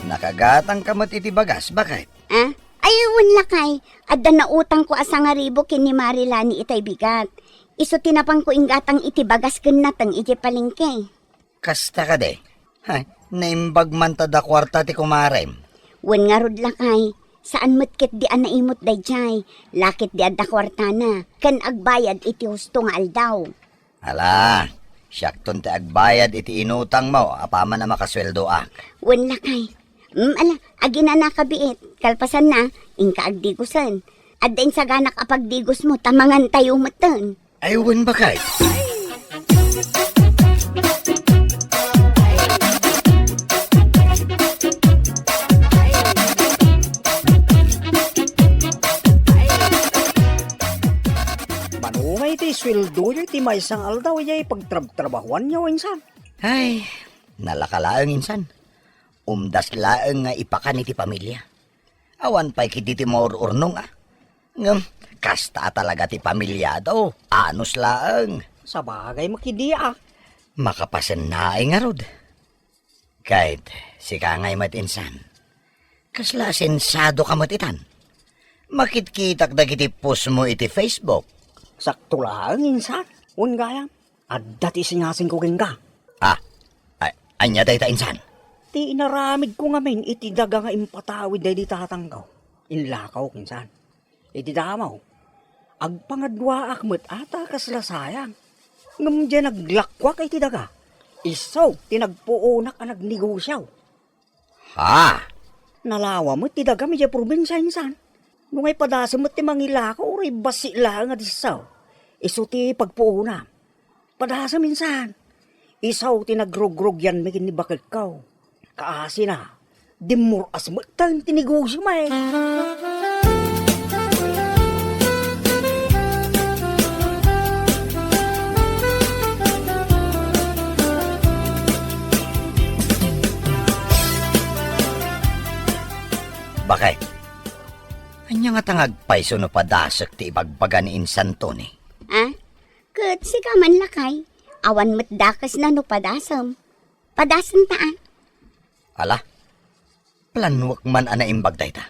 nakagatangka met iti bagas, baket? Ah? Ay, wen lakay, adda nautangko a sangaribu ken ni Marilani itay bigat. Isu ti napanko inggatang iti bagas ken nateng idiay palengke. Kasta kadi? Hay, naimbag man ta da kuarta ti kumarem. Wen ngarud lakay, saan met ketdi a naimut daydiay, laketdi adda kuartana, ken agbayad iti husto nga aldaw. Ala, siakton ti agbayad iti inutangmo apaman a makasueldoak. Wen lakay. Mm, ala, aginanaka biit. Kalpasanna, inka agdigosen. Adda insaganak a pagdigosmo ta mangantayo metten. Ay, wen, baket. Mano nga iti sueldoyo iti maysa nga aldaw, idiay pagtrabtrabahuanyo, insan? Ay, nalaka laeng, insan. Umdas laeng nga ipakan iti pamilia. Awan pay ketdi ti maur-urnong, a. Ngem, kasta a talaga ti pamiliado. Anus laeng. Sabagay met ketdi, a. Makapasennaay ngarud. Ket, sika ngay met insan. Kasla sensado ka met itan. Makitkitak dagiti post mo iti Facebook. Sakto laeng, insan. Wen gayam, adda ti isingasingko kenka. Ah, a-, ania dayta, insan? Ti inaramidko ngamin iti daga nga impatawid daydi tatangko. Inlakaw, insan. Iti damaw, agpangaduaak met a ta kasla sayang. Ngem diay naglakkuak iti daga, isu ti nagpuonak a nagnegosio. Ha? Nalawa met ti dagam idiay probinsia, insan. No nga ipadasem met ti mangilako, uray bassit laeng a disso, isu ti pagpuonam. Padasem, insan. Isu ti nagrugrugianmi ken ni baketko. Kaasina, dimmur-as metten ti negosiom, e. Baket, ania ngata nga agpayso no padasek ti ibagbaga ni Insan Tony? Ah? Ket sika man lakay, awan met dakesna no padasem. Padasenta, a. Ala, planuek man a naimbag dayta.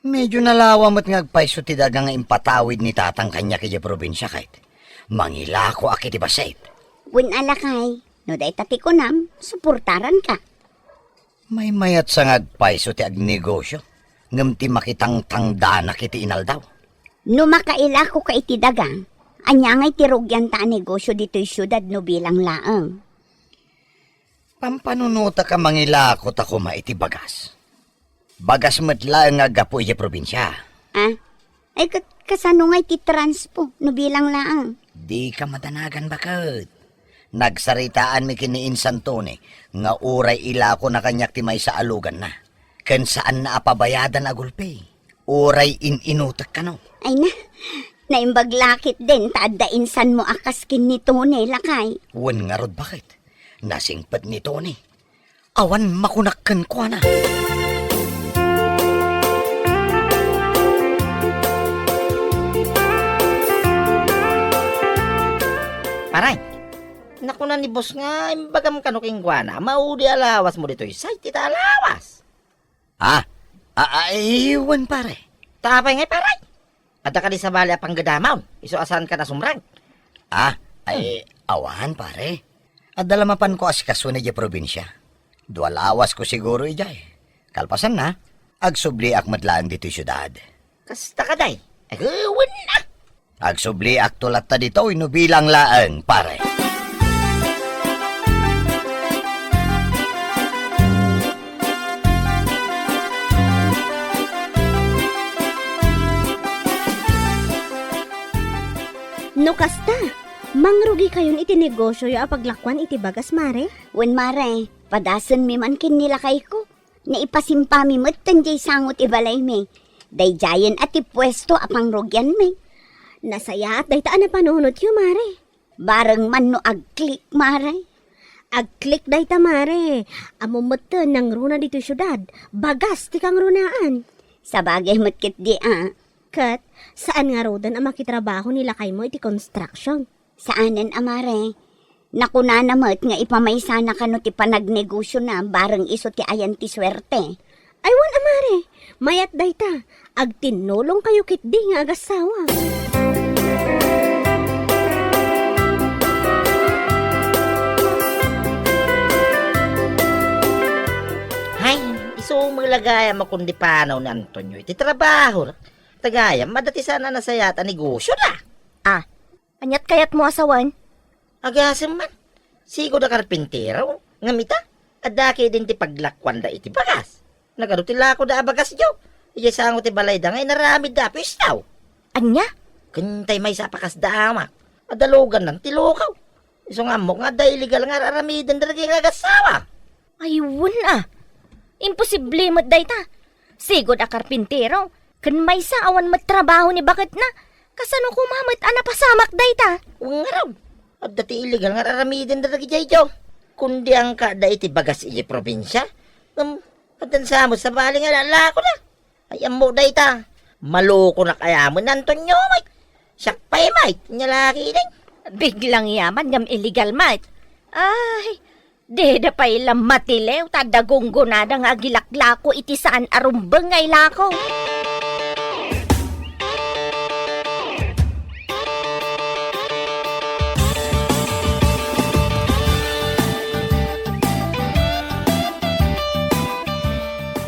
Medyo nalawa met nga agpayso ti daga nga impatawid ni tatang kaniak idiay probinsia ket mangilakoak iti bassit. Wen a lakay, no dayta ti kunam, suportaranka. Maymayatsa nga agpayso ti agnegosio, ngem ti makitangtangdanak iti inaldaw. No makailakoka iti daga, ania ngay ti rugianta a negosio ditoy siudad no bilang laeng? Pampanunotak a mangilako ta koma iti bagas. Bagas met laeng nga aggapu idiay probinsia. Ah? Ay, ket kasano ngay ti transpo no bilang laeng? Dika madanagan, baket. Nagsaritaanmi ken ni Insan Tony nga uray ilakona kaniak ti maysa a luganna, ken saanna a pabayadan a gulpi. Uray in-inutek kano. Ay na, naimbag la ketdin ta adda insanmo a kas ken ni Tony, lakay. Wen ngarud, baket. Nasingpet ni Tony. Awan makunak kenkuana. Paray, nakuna ni boss nga imbagam kano kenkuana a maudi a lawasmo ditoy site ita a lawas. Ah, a-, a-, wen, pare. Ta apay ngay, pare? Adda kadi sabali a panggedamon, isu a saanka nasumrek? Ah, ay, awan, pare. Adda la mapanko asikasona idiay probinsia. Dua lawasko siguro idiay. Kalpasanna, agsubliak met laeng ditoy siudad. Kasta kadi? Ay, wen a! Agsubliakto latta ditoy no bilang laeng, pare. No kasta, mangrugikayon iti negosioyo a paglakuan iti bagas, mare? Wen, mare, padasenmi man ken ni lakayko. Naipasimpami metten diay sango ti balaymi. Daydiayen a ti puesto a pangrugianmi. Nasayaat dayta a napanunotyo, mare. Bareng man no agklik, mare. Agklik dayta, mare. Ammom metten nangruna ditoy siudad. Bagas ti kangrunaan. Sabagay met ketdi a. Ket, saan ngaruden a makitrabaho ni lakaymo iti construction? Saanen a, mare. Nakunana met nga ipamaysana kano ti panagnegosiona bareng isu ti ayan ti suerte. Ay, wen a, mare. Mayat dayta. Agtinnulongkayo ketdi nga agassawa. Hay, isu met la gayam a kundi panaw ni Antonio iti trabaho. Tagayam, adda ti saan a nasayaat a negosio da. Ah, aniat kayatmo a sawen? Agasem man. Sigud a karpintero. Ngem ita, adda ketdin ti paglakuanda iti bagas. Nagadu ti lakoda a bagasyo. Idiay sango ti balayda nga inaramidda a puestaw. Ania? Ken tay maysa a pakasda amak. Adda luganna ti lukaw. Isu nga ammok nga adda illegal nga ar-aramiden dagiti nga agassawa. Ay, wen a. Imposible met dayta. Sigud a karpintero. Ken maysa awan met trabaho ni baketna. Kasano koma met a napasamak dayta? Wen ngarud. Adda ti illegal nga ar-aramiden dagiti daydiay. Kundi angka adda iti bagas iti probinsia. Ngem, addan sa met sabali nga lalakoda. Ay, ammo dayta. Malukonak aya met ni Antonio met. Siak pay met, nia la ketdin. Biglang yaman ngem illegal met. Ay, dida pay la matilew ta adda gunggonada nga agilaklako iti saan a rumbeng nga ilako.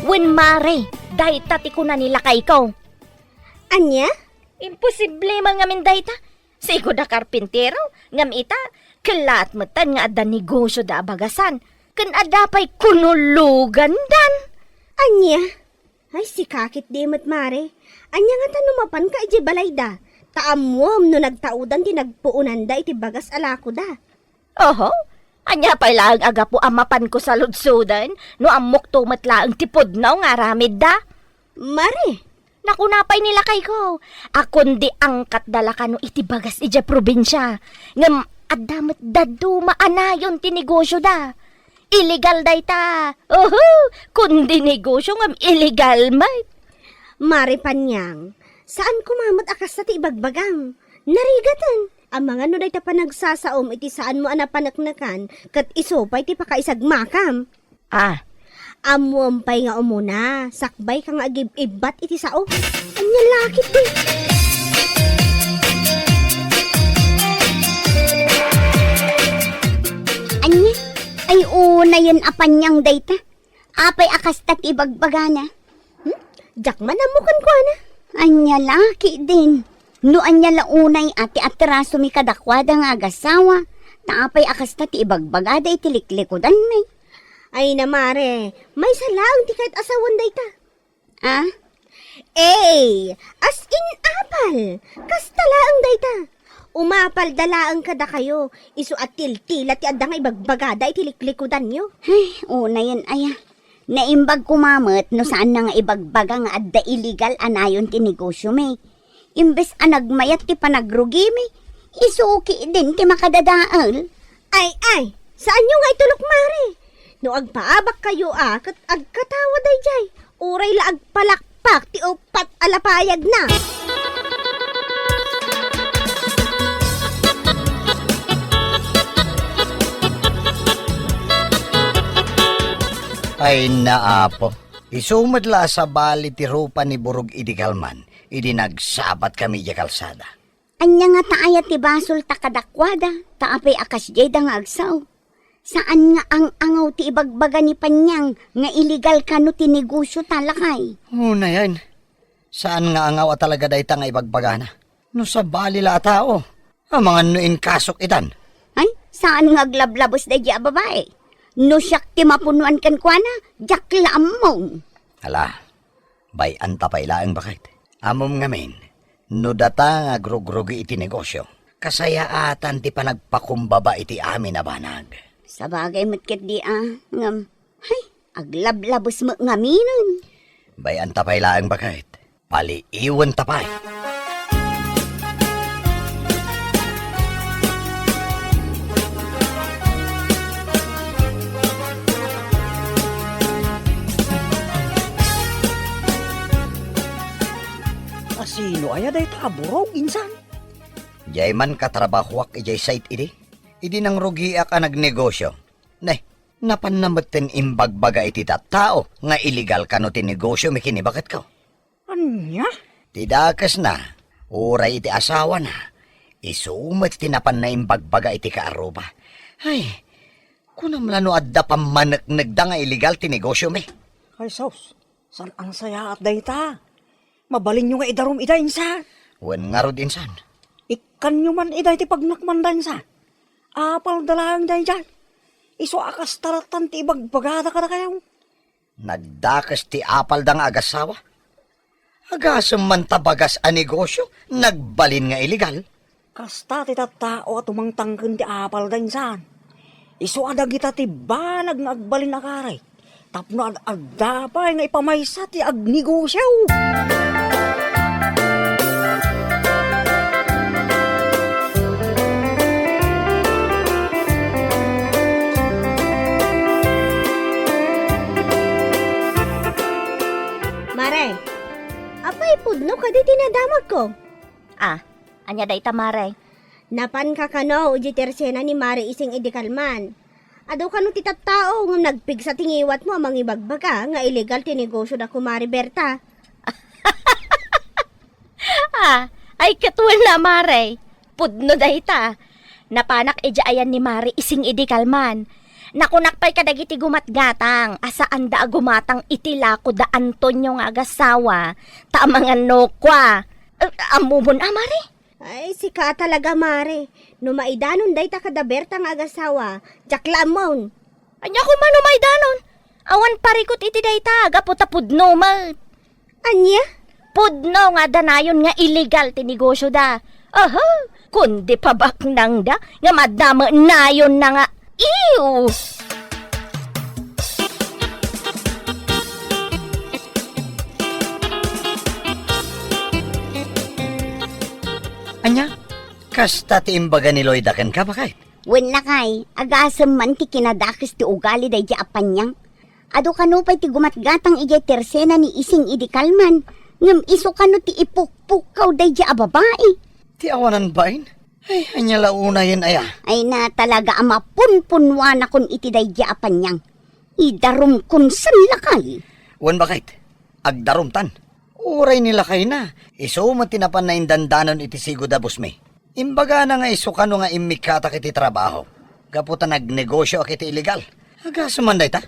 Wen, mare, dayta ti kuna ni lakayko. Ania? Imposible man ngamin dayta. Sigud a karpintero, ngem ita, kellaat metten nga adda negosioda a bagasan, ken adda pay kuno lugandan. Ania? Ay, sika ketdi met, mare. Ania ngata no mapanka idiay balayda? Ta ammoam no nagtaudan ti nagpuonanda iti bagas a lakoda. Oho, ania pay laeng a gapu a mapanko saludsoden no ammokto met laeng ti pudno nga aramidda? Mare, nakuna pay ni lakayko a kundi angkatda la kano iti bagas idiay probinsia, ngem adda met dadduma a nayon ti negosioda. Illegal dayta. Oho, kundi negosio ngem illegal met. Mare Panyang, saan koma met a kasta ti ibagbagam. Narigaten. Amangan no dayta panagsasaom iti saanmo a napaneknekan ket isu pay ti pakaisagmakam. Ah. Ammoem pay nga umuna, sakbayka nga agib-ibbat iti sao. Ania la ketdi? Ania? Ay, unayen a Panyang dayta. Apay a kasta ti ibagbagana? Hmm? Diak man ammo kenkuana. Ania la ketdin? No ania la unay a ti atrasomi kadakuada nga agasawa, ta apay a kasta ti ibagbagada iti liklikudanmi? Ay na, mare, maysa laeng ti kayat a sawen dayta. Ah? Eh, as in apal. Kasta laeng dayta. Umapalda laeng kadakayo, isu a tiltila ti adda nga ibagbagada iti liklikudanyo. Ay, unayen aya. Naimbag koma met no saanna nga ibagbaga nga adda illegal a nayon ti negosiomi. Imbes a nagmayat ti panagrugimi, isu ketdin ti makadadael. Ay, ay, saanyo nga itulok, mare. No agpaabakkayo a ket agkatawa daydiay, uray la agpalakpak ti uppat a lapayagna. Ay, naapo. Isu met la a sabali ti rupa ni Burog idi kalman, idi nagsabatkami idiay kalsada. Ania ngata aya ti basolta kadakuada, ta apay a kasdiayda nga agsao? Saan nga ang-angaw ti ibagbaga ni Panyang nga illegal kano ti negosiota, lakay? Unayen, saan nga angaw a talaga dayta nga ibagbagana. No sabali la a tao, amangan no inkasok itan. Ay, saan nga aglablabes daydiay a babai? No siak ti mapunoan kenkuana, diak la ammo. Ala, bay-anta pay laeng, baket. Ammom ngamin, no data nga agrugrugi iti negosio, kasayaatan ti panagpakumbaba iti amin a banag. Sabagay met ketdi a, ngem, hay, aglablabes met ngaminen. Bay-anta pay laeng, baket. Paliiwenta pay. A sino aya dayta a burog, insan? Diay man katrabahoak idiay site idi, idi nangrugiak a nagnegosio. Ne, Napanna metten imbagbaga iti tattao nga illegal kano ti negosiomi ken ni baketko. Ania? Ti dakesna, uray iti asawana, isu met ti napanna imbagbaga iti kaarruba. Ay, kunam la no adda pammaneknekda nga illegal ti negosiomi. Ay, sus, saan a nasayaat dayta. Mabalinyo nga idarum ida, insan. Wen ngarud, insan. Ikkanyo man ida iti pagnakmanda, insan. Apalda laeng daydiay. Isu a kasta latta ti ibagbagada kadakayo. Nagdakes ti apalda nga agassawa. Agasem man ta bagas a negosio, nagbalin nga illegal. Kasta ti tattao a tumangtangken ti apalda, insan. Isu a dagita ti banag nga agbalin a kari tapno ad-adda pay nga ipamaysa ti agnegosio. Mare, apay pudno kadi ti nadamagko? Ah, ania dayta, Mare? Napanka kano idiay tersena ni Mare Ising idi kalman? Adu kano ti tattao ngem nagpigsa ti ngiwatmo a mangibagbaga nga illegal ti negosioda, Kumare Berta? Ah, ay ket wen a, Mare. Pudno dayta. Napanak idiay ayan ni Mare Ising idi kalman. Nakunak pay kadagiti gumatgatang a saanda a gumatang iti lako da Antonio nga agassawa, ta amangan no kua. Eh, ammomon a, Mare? Ay, sika talaga, Mare. No maidanon dayta kada Berta nga agassawa, diak la ammon. Ania koma no maidanon? Awan parikut iti dayta, gapu ta pudno met. Ania? Pudno nga adda nayon nga illegal ti negosioda. Aha, kundi pabaknangda nga madda met nayonna nga, ew! Ania? Kasta ti imbaga ni Loida kenka, baket? Wen lakay, agasem man ti kinadakes ti ugali daydiay a paniang. Adu kano pay ti gumatgatang idiay tersena ni Ising idi kalman, ngem isu kano ti ipukpukkaw daydiay a babai. Ti awanan bain? Ay, ania la unayen aya? Ay na, talaga a mapunpunnuanakon iti daydiay a paniang. Idarumkon sen lakay. Wen baket, agdarumtan. Uray ni lakayna, isu met ti napanna indandanon iti sigud a bosmi. Imbagana nga isu kano nga immikkatak iti trabaho, gapu ta nagnegosio ak iti illegal. Agasem man dayta?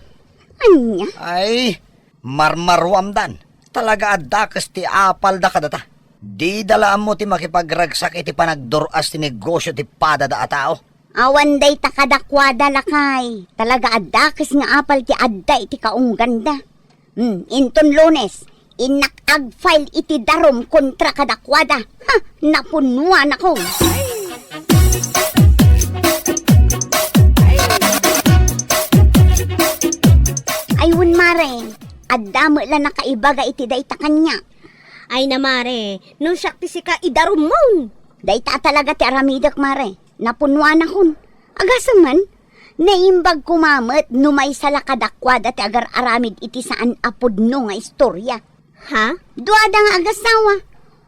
Ania? Ay, marmaruamdan. Talaga a dakes ti apalda kadata. Dida la ammo ti makipagragsak iti panagdur-as ti negosio ti padada a tao. Awan dayta kadakuada, lakay. Talaga a dakes nga apal ti adda iti kaungganda. Hmm, inton Lunes, innak ag-file iti darum kontra kadakuada. Ha, napunnuanakon. Ay, wen, Mare, adda met la nakaibaga iti dayta kaniak. Ay na, Mare, no siak ti sika, idarummon. Dayta talaga ti aramidek, Mare. Napunnuanakon. Agasem man, naimbag koma met no maysa la kadakuada ti agar-aramid iti saan a pudno nga istoria. Ha? Duada nga agassawa.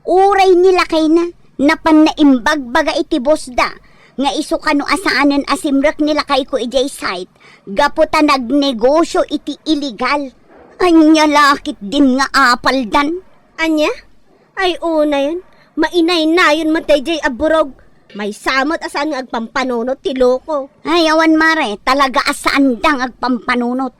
Uray ni lakayna, napanna imbagbaga iti bosda nga isu kano a saanen a simrek ni lakayko idiay site gapu ta nagnegosio iti illegal. Ania la ketdin nga apaldan? Ania? Ay, unayen, mainaynayon met daydiay a burog. Maysa met a saan nga agpampanunot ti loko. Ay, awan, Mare, talaga a saanda nga agpampanunot.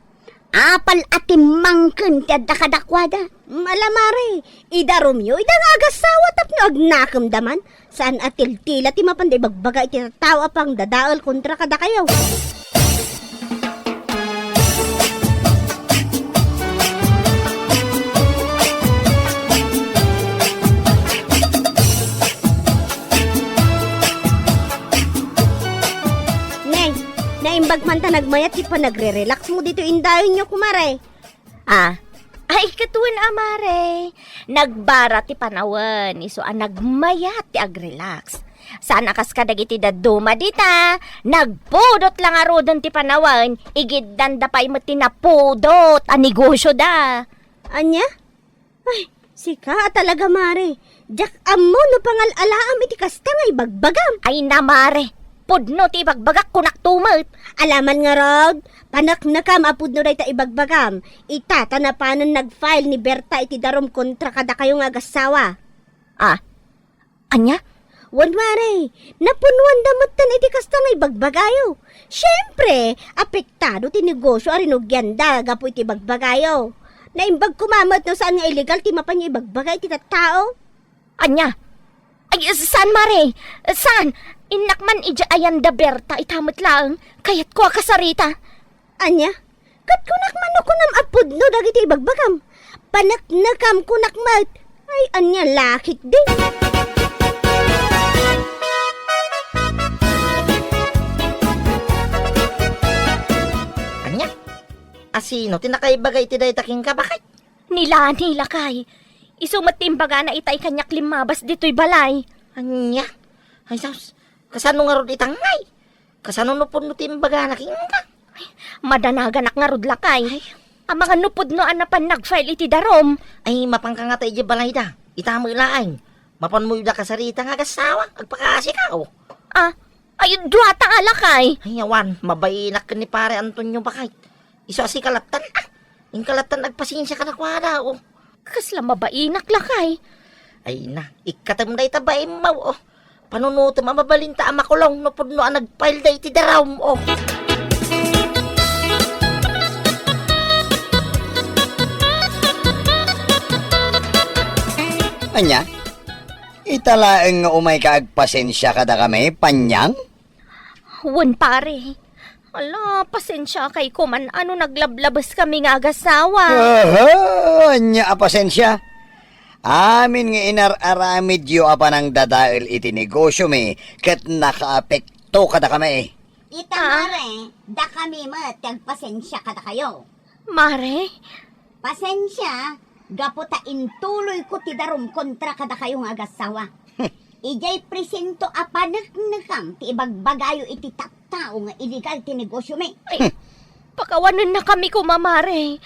Apal a timmangken ti adda kadakuada. Ala, Mare, idarumyo ida nga agassawa tapno agnakemda man. Saan a tiltila ti mapanda ibagbaga iti tattao a pangdadael kontra kadakayo. Nay, naimbag man ta nagmayat ti panagre-relax mo ditoy indayonyo, kumare. Ah, ay, ket wen a, Mare. Nagbara ti panawen, isu a nagmayat ti agrelax. Saan a kas kadagiti dadduma dita, nagpudot la ngaruden ti panawen, igiddanda pay met ti napudot a negosioda. Ania? Ay, sika a talaga, Mare. Diak ammo no pangal-alaam iti kasta nga ibagbagam. Ay na, Mare. Pudno ti ibagbagak, kunak to met. Alaman ngarud, Paneknekam a pudno dayta ibagbagam. Ita ta napanen nag-file ni Berta iti darum kontra kadakayo nga agassawa. Ah, ania? Wen, mare, napunnuanda metten iti kasta nga ibagbagayo. Siempre, apektado ti negosio a rinugianda gapu iti ibagbagayo. Naimbag koma met no saan nga illegal ti mapanyo ibagbaga iti tattao. Ania? Ay, saan, mare? Saan? Innak man idiay ayan da Berta, ita met laeng. Kayatko a kasarita. Ania? Ket kunak man no kunam a pudno dagiti ibagbagam. Paneknekam kunak met. Ay, ania lakik di? Ania? Asino ti nakaibaga iti dayta kenka, baket? Ni Lani, lakay. Isu met ti imbagana itay kaniak limmabas ditoy balay. Ania? Ay, sus. Kasano ngarud ita ngay? Kasano no pudno ti imbagana kenka? Madanaganak ngarud, lakay. Ay. Amangan no pudno a napan nag-file iti darum. Ay, mapanka ngata idiay balayda. Ita met laeng. Mapanmo ida kasarita nga agassawa. Agpakaasika, o. Ah, ay, duata a, lakay. Ay, awan. Mabainak ken ni Pare Antonio, baket. Isu a sika lattan, ah. Inka lattan agpasensia kadakuada, o. Kasla mabainak, lakay. Ay na, ikkatem dayta baimmaw, o. Panunotem a mabalinta a makulong no pudno a nag-file da iti darum, o. Ania? Ita laeng nga umayka agpasensia kadakami, Panyang? Wen, pare. Ala, pasensiakay koman a no naglablabeskami nga agassawa. Aha, ania a pasensia? Amin nga inar-aramidyo a panangdadael iti negosiomi ket nakaapekto kadakami. Ita, ah, mare, dakami met ti agpasensia kadakayo. Mare? Pasensia, gapu ta intuloyko ti darum kontra kadakayo nga agassawa. Idiay presento a paneknekam ti ibagbagayo iti tattao nga illegal ti negosiomi. Ay, pakawanennakami koma, mare.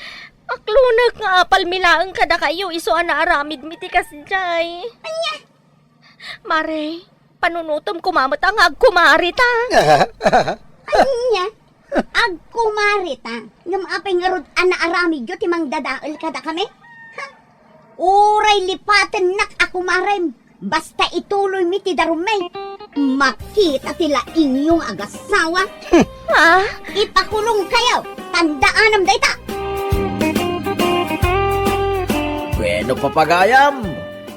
Aklonek nga apalmi laeng kadakayo isu a naaramidmi ti kasdiay. Ania? Mare, panunotem koma met a nga agkumarita. Ania? Agkumarita? Ngem apay ngarud a naaramidyo ti mangdadael kadakami? Ha? Uray lipatennak a kumarem, basta ituloymi ti darummi. Makita ti laingyo nga agassawa. Ha? Ipakulongkayo, tandaanam dayta. Bueno, papagayam,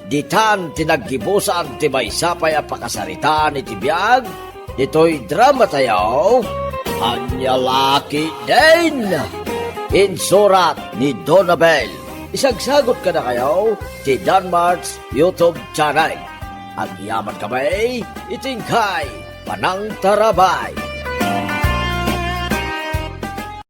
ditan ti naggibusan ti maysa pay a pakasaritaan iti biag ditoy dramatayo, Ania La Ketdin. Insurat ni Donabel. Isagsagut kadakayo ti Danmart's YouTube channel. Agyamankami iti inkay panangtarabay.